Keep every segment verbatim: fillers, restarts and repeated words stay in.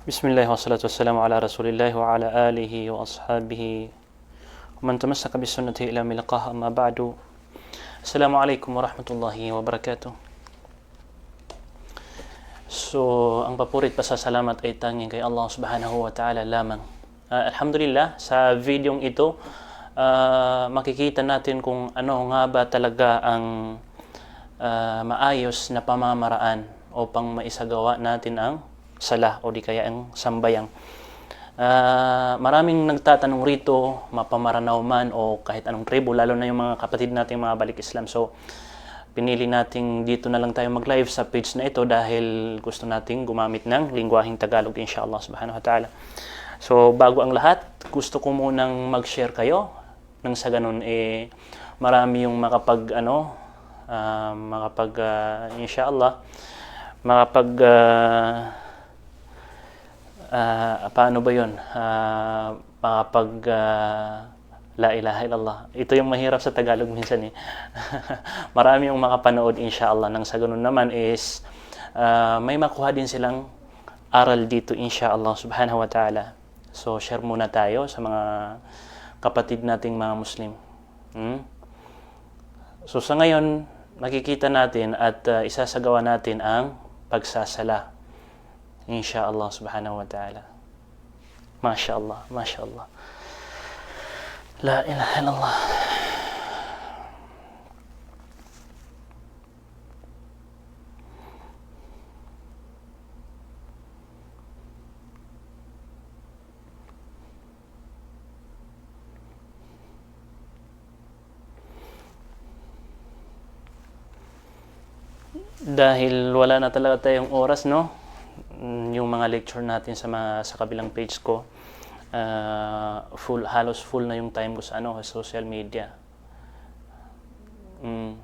Bismillah, wassalatu wassalamu ala Rasulillah wa ala alihi wa ashabihi wa man tamassaka bi sunnatihi ila yawmil liqa, amma ba'du. Assalamu alaikum warahmatullahi wabarakatuh. So, ang papuri at pasasalamat ay tanging kay Allah Subhanahu wa Ta'ala lamang. Ah, alhamdulillah, sa videong ito, ah, makikita natin kung ano nga ba talaga ang, ah, maayos na pamamaraan upang maisagawa natin ang salah o di kaya ang sambayang. Ah, maraming nagtatanong rito, mapa-Maranao man o kahit anong tribo, lalo na yung mga kapatid nating mga balik Islam. So, pinili nating dito na lang tayo mag-live sa page na ito dahil gusto nating gumamit ng lingwaheng Tagalog, insha Allah subhanahu wa ta'ala. So, bago ang lahat, gusto ko munang mag-share kayo nang sa ganun, eh, marami yung makapag, ano, ah, makapag, ah, insha Allah, makapag, ah, ah, paano ba yun? Ah, makapag, ah, la ilaha illallah. Ito yung mahirap sa Tagalog minsan, eh. Marami yung makapanood, insha Allah. Nang sa ganun naman is, ah, may makuha din silang aral dito, insha Allah subhanahu wa ta'ala. So, share muna tayo sa mga kapatid nating mga Muslim. Hmm? So, sa ngayon, makikita natin at, ah, isasagawa natin ang pagsasala. Insha Allah subhanahu wa ta'ala. Masha Allah, masha Allah. La ilaha illallah. Dahil wala na talaga tayong oras, no? Mm, yung mga lecture natin sa mga, sa kabilang page ko, ah, full, halos full na yung time ko sa, ano, sa social media. Mm.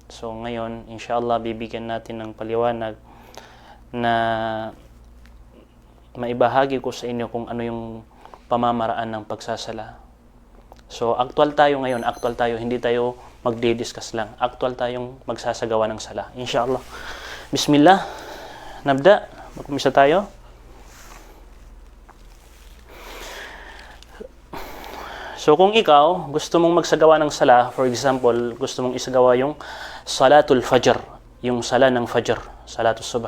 So, ngayon, insha Allah, bibigyan natin ng paliwanag na maibahagi ko sa inyo kung ano yung pamamaraan ng pagsasala. So, aktual tayo ngayon, aktual tayo, hindi tayo magdi-discuss lang. Aktual tayong magsasagawa ng sala. Insha Allah. Bismillah. Nabda. Mag-umpisa tayo. So, kung ikaw, gusto mong magsagawa ng sala, for example, gusto mong isagawa yung Salatul Fajr, yung sala ng Fajr, Salatul Subh.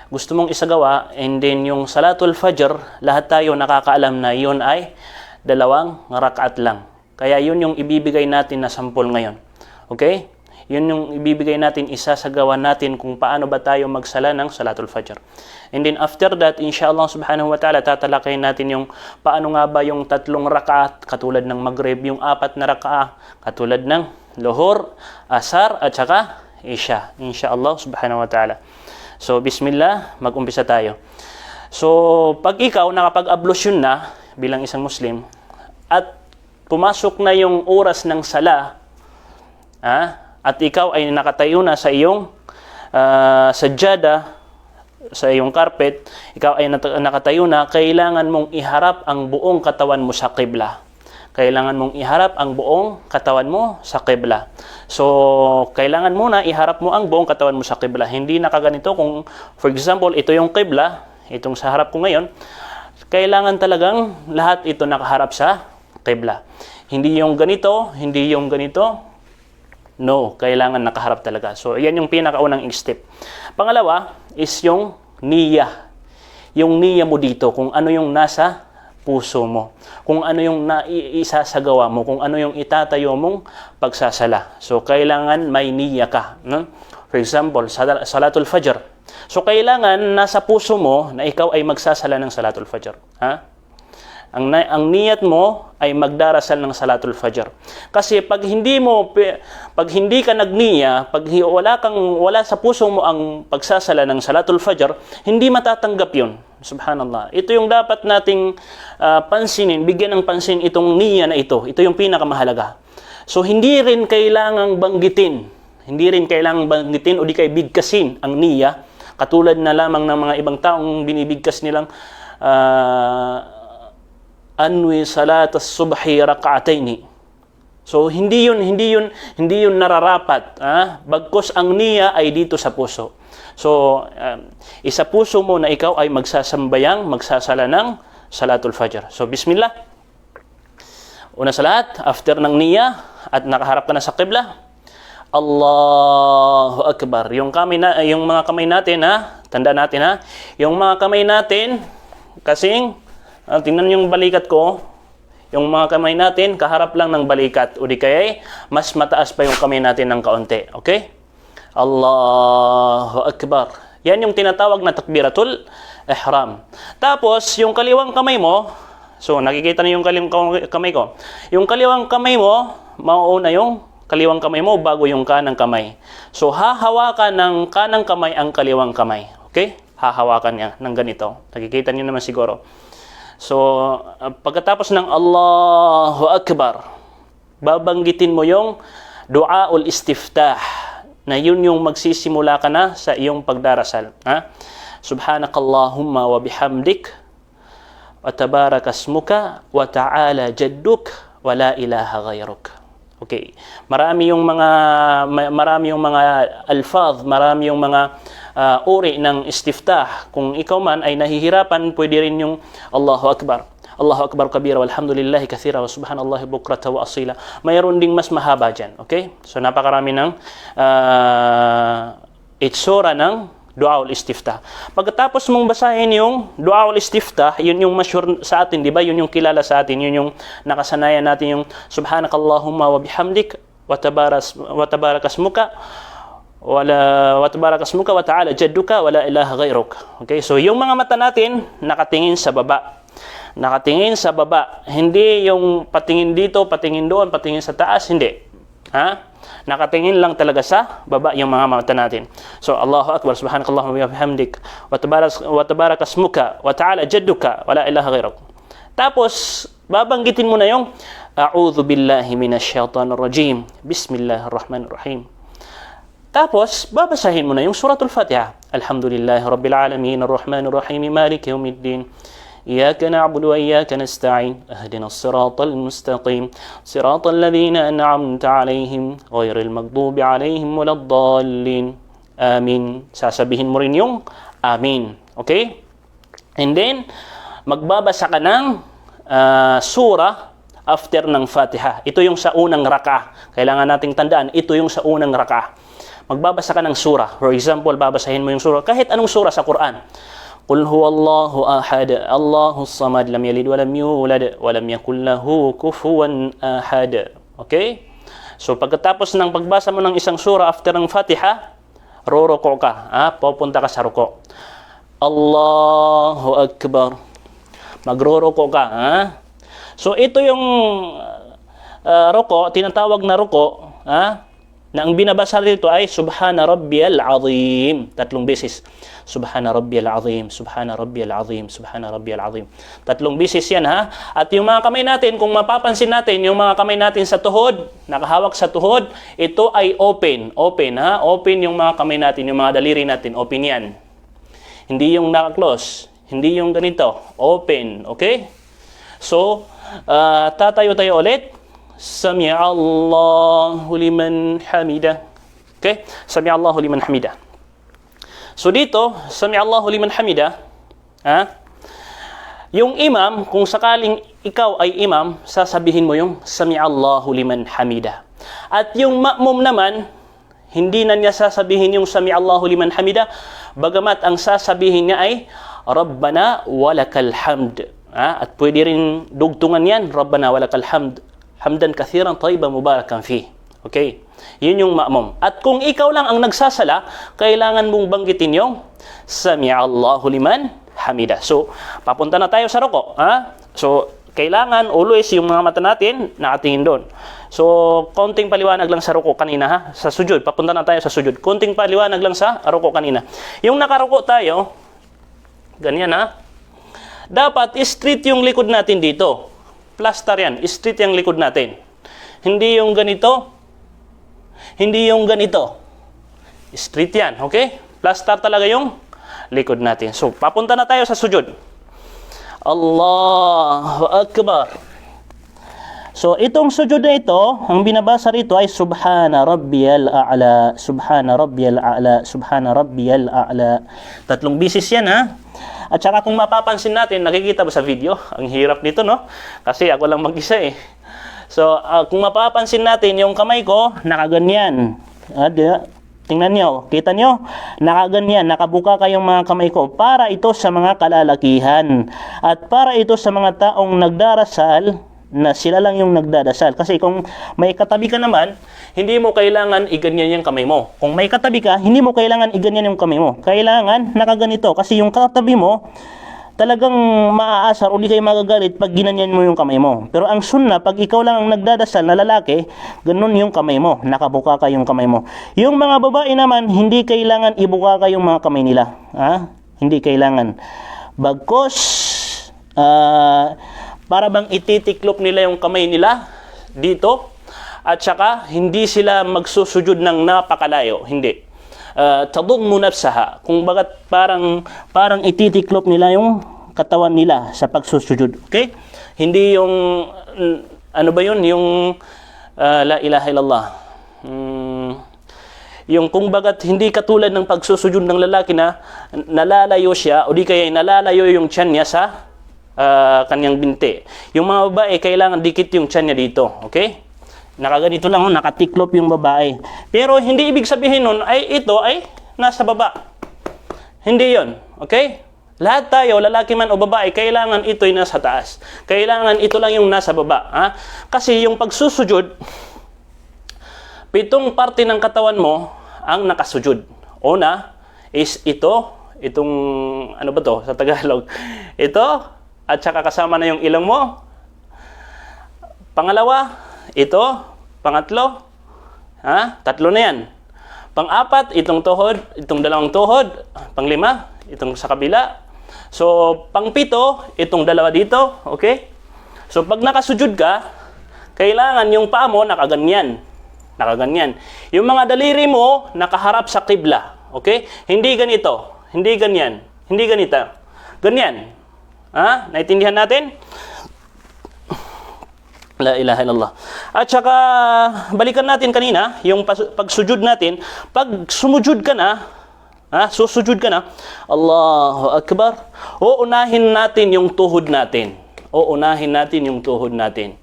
Gusto mong isagawa, and then yung Salatul Fajr, lahat tayo nakakaalam na yun ay dalawang rakaat lang. Kaya yun yung ibibigay natin na sampol ngayon. Okay? Yun yung ibibigay natin, isasagawa natin kung paano ba tayo magsala ng Salatul Fajr. And then after that, insha Allah subhanahu wa ta'ala, tatalakayin natin yung paano nga ba yung tatlong rakaat, katulad ng Maghrib, yung apat na rakaat, katulad ng Luhur, Asar, at saka Isha. Insha Allah subhanahu wa ta'ala. So, bismillah, mag-umpisa tayo. So, pag ikaw nakapag-ablusyon na bilang isang Muslim, at pumasok na yung oras ng sala, ha? At ikaw ay nakatayo na sa iyong, ah, sajada, sa iyong carpet, ikaw ay nata-, nakatayo na, kailangan mong iharap ang buong katawan mo sa qibla. Kailangan mong iharap ang buong katawan mo sa qibla. So, kailangan muna iharap mo ang buong katawan mo sa qibla. Hindi nakaganito kung, for example, ito yung qibla, itong sa harap ko ngayon, kailangan talagang lahat ito nakaharap sa qibla. Hindi yung ganito, hindi yung ganito. No, kailangan nakaharap talaga. So, yan yung pinakaunang step. Pangalawa is yung niyya. Yung niyya mo dito, kung ano yung nasa puso mo. Kung ano yung na-, i-, isasagawa mo, kung ano yung itatayo mong pagsasala. So, kailangan may niyya ka, no? For example, sala-, Salatul Fajr. So, kailangan nasa puso mo na ikaw ay magsasala ng Salatul Fajr. Ha? Ang na-, ang niyat mo ay magdarasal ng Salatul Fajr. Kasi pag hindi mo pi-, pag hindi ka nagniya, pag hi-, wala kang, wala sa puso mo ang pagsasala ng Salatul Fajr, hindi matatanggap 'yun. Subhanallah. Ito yung dapat nating, ah, pansinin, bigyan ng pansin itong niya na ito. Ito yung pinakamahalaga. So, hindi rin kailangang banggitin. Hindi rin kailangang banggitin o di kaya bigkasin ang niya. Katulad na lamang ng mga ibang taong binibigkas nilang, ah, "Anwi salatas subhi rak'ataini." So, hindi yun, hindi yun, hindi yun nararapat, ah? Bagkus ang niya ay dito sa puso. So, um, isapuso mo na ikaw ay magsasambayang, magsasala ng Salatul Fajr. So, bismillah. Una sa lahat, after ng niya at nakaharap ka na sa qibla, Allahu Akbar. Yung kamay na, yung mga kamay natin, ha? Tandaan natin, ha? Yung mga kamay natin, kasing, ah, tingnan yung balikat ko. Yung mga kamay natin, kaharap lang ng balikat. O di kaya, mas mataas pa yung kamay natin ng kaunti. Okay? Allahu Akbar. Yan yung tinatawag na takbiratul ihram. Tapos, yung kaliwang kamay mo, so, nakikita niyo yung kaliwang kam-, kamay ko. Yung kaliwang kamay mo, mauuna yung kaliwang kamay mo bago yung kanang kamay. So, hahawakan ng kanang kamay ang kaliwang kamay. Okay? Hahawakan niya ng ganito. Nakikita niyo naman siguro. So, ah, pagkatapos ng Allahu Akbar, babanggitin mo yung Duaul Istiftah, na yun yung magsisimula ka na sa iyong pagdarasal. Ha? Subhanakallahumma wa bihamdik, wa tabarakasmuka, wa ta'ala jadduk, wa la ilaha ghayruk. Okay. Marami yung mga, ma-, marami yung mga alfaz, marami yung mga, ah, uri ng istiftah. Kung ikaw man ay nahihirapan, pwede rin yung Allahu Akbar. Allahu Akbar kabira, walhamdulillahi kathira, wa subhanallahi bukrata wa asila. Mayroon ding mas mahaba dyan, okay? So, napakarami ng, ah, itsura ng Duaul Istiftah. Pagkatapos mong basahin yung Duaul Istiftah, yun yung masyhur sa atin, di ba? Yun yung kilala sa atin, yun yung nakasanayan natin, yung Subhanakallahumma wa bihamdik, wa tabaras-, wa tabarakasmuka, wa la, wa tabarakasmuka wa ta'ala jadduka wa la ilaha ghayruk. Okay, so yung mga mata natin nakatingin sa baba. Nakatingin sa baba. Hindi yung patingin dito, patingin doon, patingin sa taas, hindi. Ha? Nakatingin lang talaga sa baba yung mga mata natin. So, Allahu Akbar, subhanakallahumma wa bihamdik, wa tabaras-, wa tabarakasmuka, wa ta'ala jadduka, wa la ilaha ghayruk. Tapos, babanggitin mo na yung, "A'udhu billahi minash shaitanir rajim. Bismillahir rahmanir rahim." Tapos, babasahin mo na yung Suratul Fatiha. Alhamdulillahi Rabbil Alamin, Ar-Rahmanir Rahim, Maliki Yawmiddin. Iyyaka na'budu wa iyyaka nasta'in. Ihdinas siratal mustaqim. Siratal ladhina an'amta 'alaihim, ghairil maghdubi 'alaihim waladdallin. Amin. Sasabihin mo rin yung amin. Okay? And then, magbabasa ka ng, ah, surah after ng Fatiha. Ito yung sa unang rakaah. Kailangan nating tandaan, ito yung sa unang rakaah. Magbabasa ka ng surah. For example, babasahin mo yung surah. Kahit anong surah sa Quran. Qul huwallahu ahad, Allahus samad, lam yalid walam yulad, walam yakul lahu kufuwan ahad. Okay? So, pagkatapos ng pagbasa mo ng isang surah after ng Fatiha, roroko ka, ha? Pupunta ka sa roko. Allahu Akbar. Magroroko ka, ha? So, ito yung, ah, roko, tinatawag na roko, ha? Na ang binabasa dito ay Subhana Rabbiyal Azim. Tatlong beses. Subhana Rabbiyal Azim, Subhana Rabbiyal Azim, Subhana Rabbiyal Azim. Tatlong beses yan, ha? At yung mga kamay natin, kung mapapansin natin, yung mga kamay natin sa tuhod, nakahawak sa tuhod, ito ay open. Open, ha? Open yung mga kamay natin, yung mga daliri natin. Open yan. Hindi yung naka-close. Hindi yung ganito. Open. Okay? So, ah, tatayo tayo ulit. Sami'allahu liman hamidah. Okay? Sami'allahu liman hamidah. So dito, Sami'allahu liman hamidah, ha? Yung imam, kung sakaling ikaw ay imam, sasabihin mo yung Sami'allahu liman hamidah. At yung ma'mum naman, hindi na niya sasabihin yung Sami'allahu liman hamidah, bagamat ang sasabihin niya ay Rabbana walakal hamd. Ha? At pwede rin dugtungan yan, Rabbana walakal hamd. Hamdan kathiran tayyiban mubarakan fih. Okay. Yun yung ma'mum. At kung ikaw lang ang nagsasala, kailangan mong banggitin yung Sami'allahu liman hamidah. So, papunta na tayo sa ruku, ha? So, kailangan always yung mga mata natin nakatingin doon. So, konting paliwanag lang sa ruku kanina, ha? Sa sujud, papunta na tayo sa sujud. Konting paliwanag lang sa ruku kanina. Yung nakaruku tayo, ganyan, ha? Dapat straight yung likod natin dito. Plaster yan. Straight yung likod natin. Hindi yung ganito. Hindi yung ganito. Straight yan, okay? Plaster talaga yung likod natin. So, papunta na tayo sa sujud. Allahu Akbar. So, itong sujud na ito, ang binabasa rito ay Subhana Rabbiyal A'la, Subhana Rabbiyal A'la, Subhana Rabbiyal A'la. Tatlong bisis yan, ha? At saka kung mapapansin natin, nakikita ba sa video? Ang hirap nito, no? Kasi ako lang mag-isa eh. So, ah, kung mapapansin natin, yung kamay ko, nakaganyan. Ah, di ba? Tingnan niyo, kita niyo? Nakaganyan, nakabuka kayong mga kamay ko. Para ito sa mga kalalakihan. At para ito sa mga taong nagdarasal, na sila lang yung nagdadasal. Kasi kung may katabi ka naman, hindi mo kailangan iganyan yung kamay mo. Kung may katabi ka, hindi mo kailangan iganyan yung kamay mo. Kailangan nakaganito. Kasi yung katabi mo, talagang maaasar o di kayo magagalit pag ginanyan mo yung kamay mo. Pero ang sunna, pag ikaw lang ang nagdadasal na lalaki, ganun yung kamay mo. Nakabuka ka yung kamay mo. Yung mga babae naman, hindi kailangan ibuka ka yung mga kamay nila. Ha? Hindi kailangan. Bagkus, ah, para bang ititiklop nila yung kamay nila dito, at saka hindi sila magsusujud ng napakalayo. Hindi. Ah, tadummu nafsaha. Kung bagat parang, parang ititiklop nila yung katawan nila sa pagsusujud. Okay? Hindi yung, mm, ano ba yun? Yung, ah, la ilaha illallah. Hmm, yung kung bagat hindi katulad ng pagsusujud ng lalaki na nalalayo siya, o di kaya nalalayo yung tiyan niya sa, ah, kanyang binti. Yung mga babae, kailangan dikit yung tiyan niya dito. Okay? Nakaganito lang, oh, nakatiklop yung babae. Pero hindi ibig sabihin nun ay ito ay nasa baba. Hindi yon. Okay? Lahat tayo, lalaki man o babae, kailangan ito'y nasa taas. Kailangan ito lang yung nasa baba, ha? Kasi yung pagsusujud, pitong parte ng katawan mo ang nakasujud. Una is ito, itong, ano ba to sa Tagalog? Ito, at saka kasama na yung ilong mo. Pangalawa, ito. Pangatlo, ha? Tatlo na yan. Pang-apat, itong tuhod, itong dalawang tuhod. Panglima, itong sa kabila. So, pangpito, itong dalawa dito. Okay? So, pag nakasujud ka, kailangan yung paa mo nakaganyan. Nakaganyan. Yung mga daliri mo, nakaharap sa qibla. Okay? Hindi ganito. Hindi ganyan. Hindi ganito. Ganyan. Ha? Naintindihan natin? La ilaha illallah. At saka, balikan natin kanina, yung pas-, pagsujud natin. Pag sumujud ka na, ha, susujud ka na, Allahu Akbar, uunahin natin yung tuhod natin. Uunahin natin yung tuhod natin.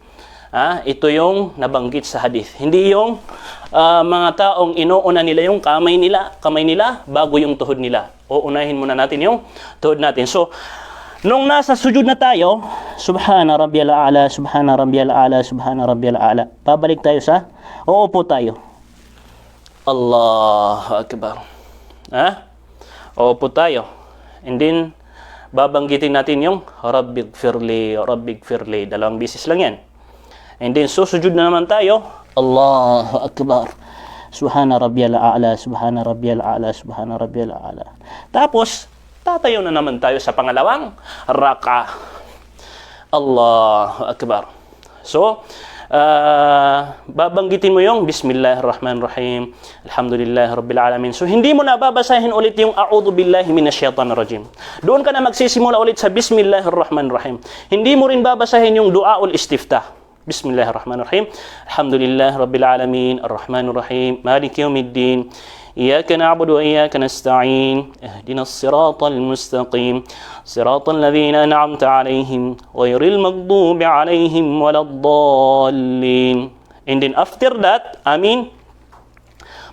Ha, ito yung nabanggit sa hadith. Hindi yung, ah, mga taong inuuna nila yung kamay nila, kamay nila, bago yung tuhod nila. Uunahin muna natin yung tuhod natin. So, nung nasa sujud na tayo, Subhana Rabbiyal A'la, Subhana Rabbiyal A'la, Subhana Rabbiyal A'la. Babalik tayo sa, uupo tayo. Allahu Akbar. Ha? Uupo tayo. And then, babanggitin natin yung Rabbighfirli, Rabbighfirli. Dalawang beses lang yan. And then, susujud na naman tayo. Allahu Akbar. Subhana Rabbiyal A'la, Subhana Rabbiyal A'la, Subhana Rabbiyal A'la. Tapos, tatayo na naman tayo sa pangalawang raka. Allahu Akbar. So, ah, babanggitin mo yung Bismillahirrahmanirrahim. Alhamdulillahi Rabbil Alamin. So, hindi mo na babasahin ulit yung A'udhu Billahi Minash Shaitanir Rajim. Doon ka na magsisimula ulit sa Bismillahirrahmanirrahim. Hindi mo rin babasahin yung Du'aul Istiftah. Bismillahirrahmanirrahim. Alhamdulillahi Rabbil Alamin. Arrahmanirrahim. Maliki Yawmiddin. Iyyaka na'budu wa iyyaka nasta'in. Ihdinas siratal mustaqim. Siratal ladhina an'amta 'alaihim. Ghairil maghdubi 'alaihim waladdallin. And then after that, amin,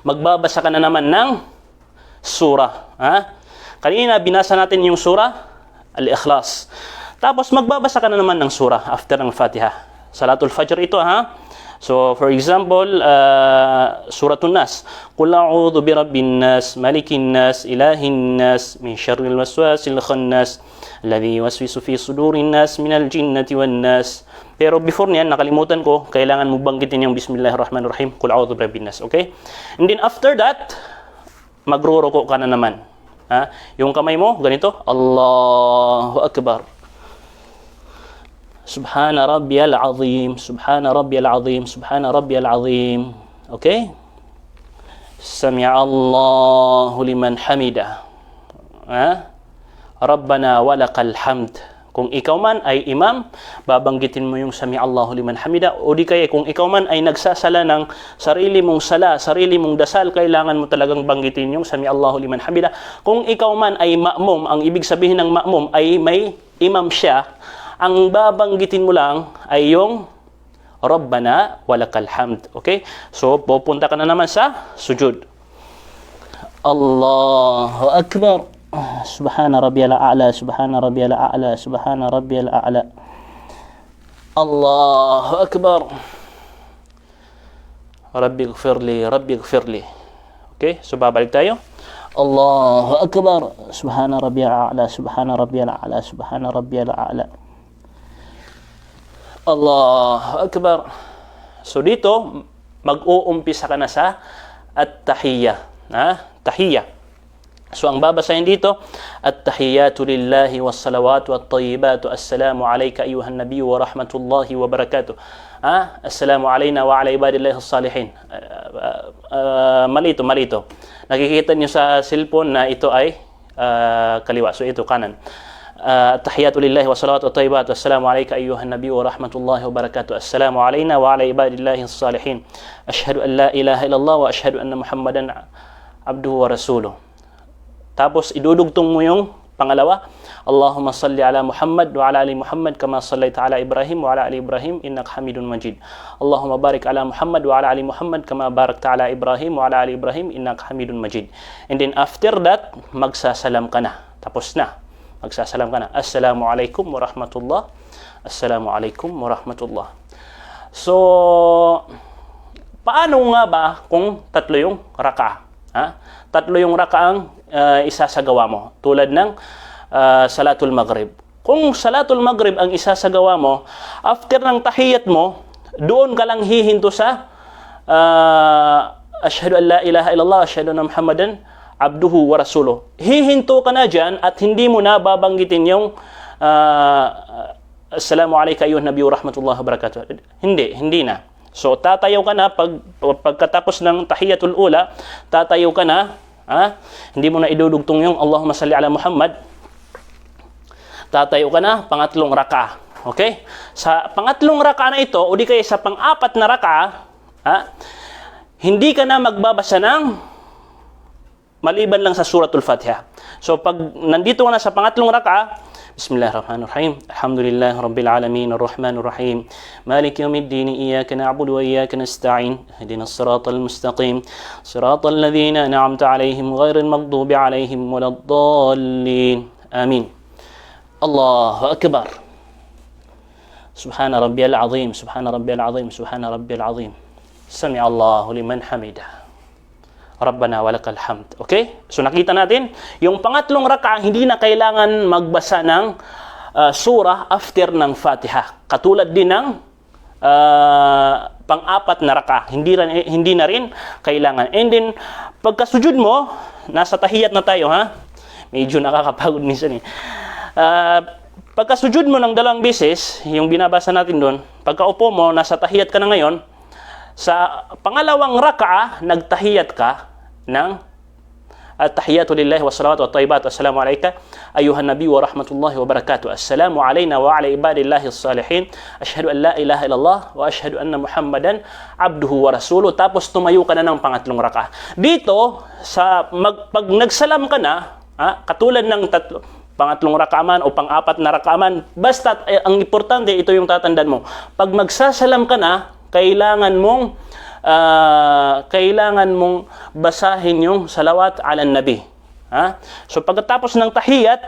magbabasa ka na naman ng surah. Ha? Kanina, binasa natin yung surah Al-Ikhlas. Tapos, magbabasa ka na naman ng surah after ng Fatiha. Salatul Fajr ito, ha? So, for example, ah, Suratun Nas. Qul a'udhu bi rabbin nas, malikin nas, ilahin nas, min sharril waswasil khannas, alladhi yuwaswisu fi sudurin nas, minal jinnati wan nas. Pero before niyan, nakalimutan ko, kailangan mo banggitin yung Bismillahirrahmanirrahim, Qul a'udhu bi rabbin nas, okay? And then after that, magruruku ka na naman. Ha? Yung kamay mo, ganito, Allahu Akbar. Subhana Rabbiyal Azim, Subhana Rabbiyal Azim, Subhana Rabbiyal Azim. Okay? Sami'allahu liman hamidah. Ha? Rabbana walakal hamd. Kung ikaw man ay imam, babanggitin mo yung Sami'allahu liman hamida. O di kaya kung ikaw man ay nagsasala ng sarili mong sala, sarili mong dasal, kailangan mo talagang banggitin yung Sami'allahu liman hamida. Kung ikaw man ay ma'mum, ang ibig sabihin ng ma'mum ay may imam siya, ang babanggitin mo lang ay yung Rabbana wa lakal hamd. Okay? So, pupunta ka na naman sa sujud. Allahu Akbar. Subhana rabbiyal a'la, subhana rabbiyal a'la, subhana rabbiyal a'la. Allahu Akbar. Rabbighfirli, Rabbighfirli. Okay? So, babalik tayo. Allahu Akbar. Subhana rabbiyal a'la, subhana rabbiyal a'la, subhana rabbiyal a'la. Allahu Akbar. So dito, mag-uumpisa ka na sa at-tahiyya. Ha? Tahiyya. So ang babasahin dito, "At-tahiyyatu lillahi was-salawatu wat-tayyibatu, assalamu alayka ayyuhan nabiyyu wa rahmatullahi wa barakatuh." Ha? "Assalamu alayna wa ala ibadillahis salihin." Ah, ah, ah, mali ito, mali ito. Nakikita niyo sa cellphone na ito ay ah, kaliwa. So ito, kanan. Ah, "At-tahiyyatu lillahi was-salawatu wat-tayyibatu. Assalamu alayka ayyuhan nabiyyu wa rahmatullahi wa barakatuh. Assalamu alayna wa ala ibadillahis salihin. Ashhadu an la ilaha illallah wa ashhadu anna Muhammadan abduhu wa rasuluh." Tapos idudugtong mo yung pangalawa, "Allahumma salli ala Muhammad wa ala ali Muhammad kama sallaita ala Ibrahim wa ala ali Ibrahim innaka Hamidun Majid. Allahumma barik ala Muhammad wa ala ali Muhammad kama barakta ala Ibrahim wa ala ali Ibrahim innaka Hamidun Majid." And then after that, magsasalam ka na. Tapos na. Magsasalam ka na. "Assalamu alaykum wa rahmatullah. Assalamu alaykum wa rahmatullah." So, paano nga ba kung tatlo yung rakaah? Ha? Tatlo yung rakaah ang, ah, isasagawa mo. Tulad ng, ah, Salatul Maghrib. Kung Salatul Maghrib ang isasagawa mo, after ng tahiyat mo, doon ka lang hihinto sa, ah, "Ashhadu an la ilaha illallah, ashhadu anna Muhammadan abduhu wa rasuluh." Hihinto ka na dyan at hindi mo na babanggitin yung, ah, "Assalamu alayka ayyuhan nabiyyu wa rahmatullahi wa barakatuh." Hindi, hindi na. So, tatayo ka na pag, pagkatapos ng tahiyatul ula, tatayo ka na, ha? Hindi mo na idudugtong yung "Allahumma salli ala Muhammad." Tatayo ka na, pangatlong rakaah. Okay? Sa pangatlong rakaah na ito, o di kaya sa pang-apat na rakaah, ha? Hindi ka na magbabasa ng maliban lang sa Suratul Fatiha. So, pag nandito ka na sa pangatlong rakaah, Bismillahirrahmanirrahim. Alhamdulillahi Rabbil Alamin, Arrahmanirrahim. Maliki yawmiddin, iyyaka na'budu wa iyyaka nasta'in. Ihdinas siratal mustaqim. Siratal ladhina an'amta alayhim ghayril maghdubi alayhim waladdallin. Amin. Allahu Akbar. Subhana rabbiyal azim, subhana rabbiyal azim, subhana rabbiyal azim. Sami'allahu liman hamidah. Rabbana wa lakal hamd. Okay? So nakita natin, yung pangatlong rakaah, hindi na kailangan magbasa ng, ah, surah after ng Fatiha. Katulad din ng, ah, pang-apat na rakaah. Hindi, rin, hindi na rin kailangan. And then, pagkasujud mo, nasa tahiyat na tayo, ha? Medyo nakakapagod minsan eh. Ah, pagkasujud mo ng dalawang beses, yung binabasa natin doon, pagkaupo mo, nasa tahiyat ka na ngayon, sa pangalawang rakaah, nagtahiyat ka ng "At-tahiyatu lillahi was-salawatu wat-tayyibatu. Assalamu alayka ayyuhan nabiyyu wa rahmatullahi wa barakatuh. Assalamu alayna wa ala ibadillahis salihin. Ashhadu an la ilaha illallah wa ashhadu anna Muhammadan abduhu wa rasuluh." Tapos tumayo ka na ng pangatlong rakaah. Dito, sa mag-, pag nagsalam ka na, ha, katulad ng tatlo, pangatlong rakaah man o pang-apat na rakaah man, basta, eh, ang importante, ito yung tatandaan mo. Pag magsasalam ka na, kailangan mong, ah, kailangan mong basahin yung salawat ala nabi. Ha? So, pagkatapos ng tahiyat,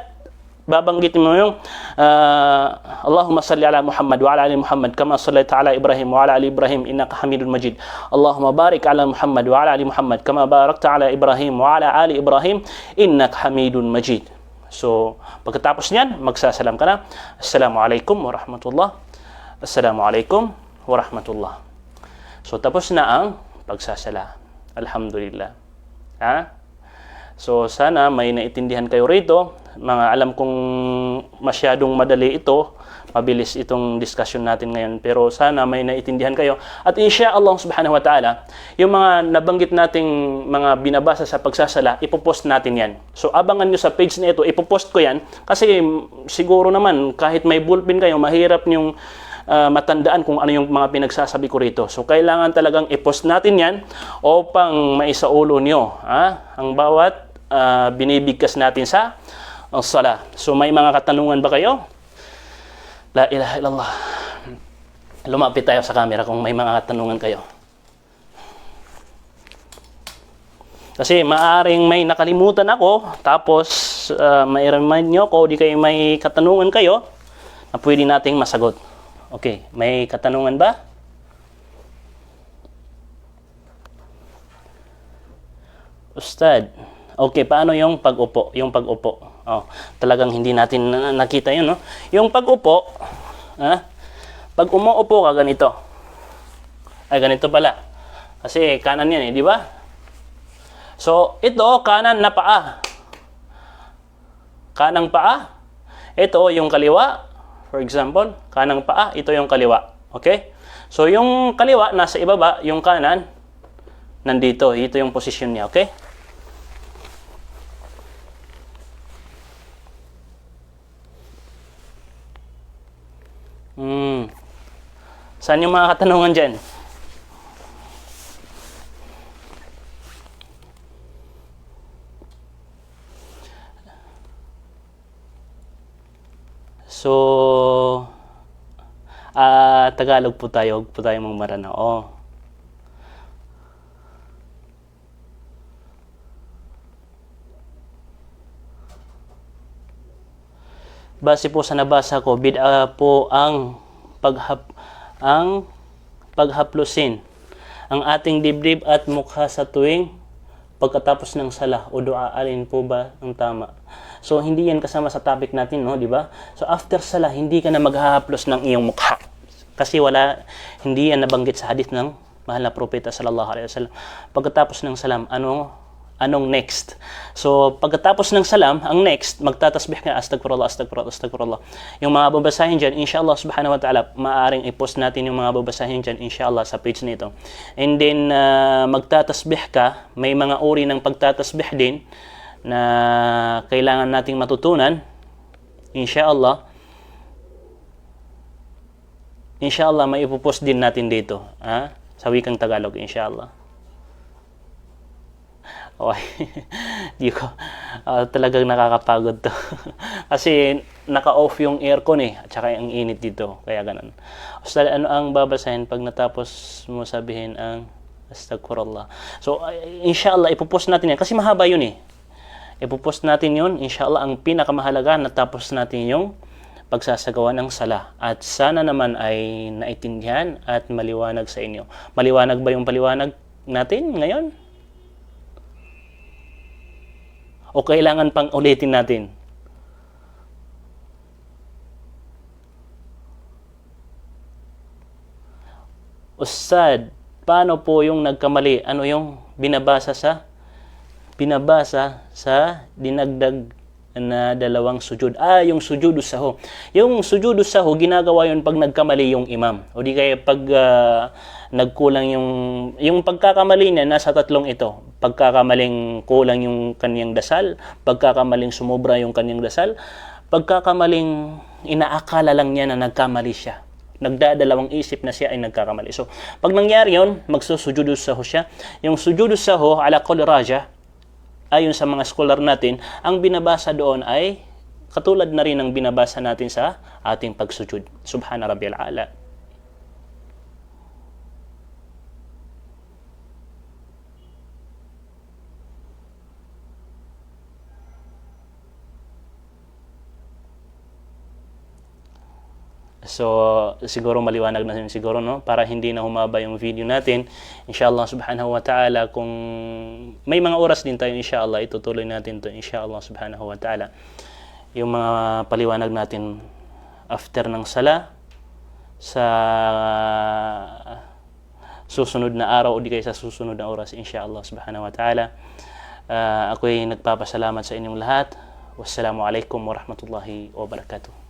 babanggitin mo yung, ah, "Allahumma salli ala Muhammad wa ala ali Muhammad kama sallaita ala Ibrahim wa ala ali Ibrahim innaka Hamidun Majid. Allahumma barik ala Muhammad wa ala ali Muhammad kama barakta ala Ibrahim wa ala ali Ibrahim innaka Hamidun Majid." So, pagkatapos niyan, magsasalam ka na, "Assalamu alaykum wa rahmatullah. Assalamu alaykum wa rahmatullah." So, tapos na ang pagsasala. Alhamdulillah. Ha? So, sana may naintindihan kayo rito. Mga alam kong masyadong madali ito, mabilis itong discussion natin ngayon. Pero sana may naitindihan kayo. At insha Allah subhanahu wa ta'ala, yung mga nabanggit nating mga binabasa sa pagsasala, ipopost natin yan. So abangan nyo sa page na ito, ipopost ko yan. Kasi mm, siguro naman, kahit may ballpen kayo, mahirap nyong ah, matandaan kung ano yung mga pinagsasabi ko rito. So kailangan talagang ipost natin yan upang maisaulo nyo, ah, ang bawat ah, binibigkas natin sa ah, sala. So may mga katanungan ba kayo? La ilaha illallah. Lumapit tayo sa camera kung may mga katanungan kayo. Kasi maaring may nakalimutan ako, tapos ah, mai-remind nyo ako, di kayo may katanungan kayo na pwede nating masagot. Okay, may katanungan ba? Ustad, okay, paano yung pag-upo? Yung pag-upo. Oh, talagang hindi natin na- nakita yun, no? Yung pag-upo, ah, pag umuupo ka ganito. Ay, ganito pala. Kasi kanan yan eh, di ba? So, ito, kanan na paa. Kanang paa, ito yung kaliwa. For example, kanang paa, ito yung kaliwa. Okay? So, yung kaliwa nasa ibaba, yung kanan nandito. Ito yung posisyon niya, okay? Hmm. Saan yung mga katanungan dyan? So, ah, Tagalog po tayo, huwag po tayo magmaranao. Base po sa nabasa ko, bid'ah po ang paghap-, ang paghaplusin ang ating dibdib at mukha sa tuwing pagkatapos ng salah o dua, alin po ba ang tama? So, hindi yan kasama sa topic natin, no, di ba? So, after salah, hindi ka na maghahaplos ng iyong mukha. Kasi wala, hindi yan nabanggit sa hadith ng mahal na propeta sallallahu alaihi wasallam. Pagkatapos ng salam, ano, anong next? So, pagkatapos ng salam, ang next, magtatasbih ka, "Astagfirullah, astagfirullah, astagfirullah." Yung mga babasahin dyan, inshallah subhanahu wa ta'ala, maaaring i-post natin yung mga babasahin dyan, inshallah, sa page nito. And then, ah, magtatasbih ka, may mga uri ng pagtatasbih din na kailangan nating matutunan, inshallah. Inshallah, may ipopost din natin dito, ha? Sa wikang Tagalog, inshallah. Okay. Di ko, ah, talagang nakakapagod to. Kasi naka-off yung aircon eh, at saka ang init dito, kaya ganun. Ustad, ano ang babasahin pag natapos mo sabihin ang astagfirullah? So, ah, inshallah, ipopost natin yan kasi mahaba yun eh. Ipopost natin yun, inshallah, ang pinakamahalaga, natapos natin yung pagsasagawa ng salah. At sana naman ay naintindihan at maliwanag sa inyo. Maliwanag ba yung paliwanag natin ngayon? O kailangan pang ulitin natin? Ustad, paano po yung nagkamali? Ano yung binabasa sa, binabasa sa dinagdag na dalawang sujud? Ah, yung sujudu sahu. Yung sujudu sahu, ginagawa yun pag nagkamali yung imam. O di kaya pag ah, nagkulang yung, yung pagkakamali niya, nasa tatlong ito. Pagkakamaling kulang yung kanyang dasal, pagkakamaling sumobra yung kanyang dasal, pagkakamaling inaakala lang niya na nagkamali siya. Nagdadalawang isip na siya ay nagkakamali. So, pag nangyari yun, magsusujudu sahu siya. Yung sujudu sahu, ala qawli rajih, ayon sa mga scholar natin, ang binabasa doon ay katulad na rin ng binabasa natin sa ating pagsujud. Subhana Rabbiyal A'la. So, siguro maliwanag na yun siguro, no? Para hindi na humaba yung video natin. Inshallah subhanahu wa ta'ala, kung may mga oras din tayo, inshallah, itutuloy natin to, inshallah subhanahu wa ta'ala. Yung mga paliwanag natin after ng sala, sa susunod na araw o di kaya sa susunod na oras, inshallah subhanahu wa ta'ala. Ah, ako'y nagpapasalamat sa inyong lahat. Wassalamu alaikum warahmatullahi wabarakatuh.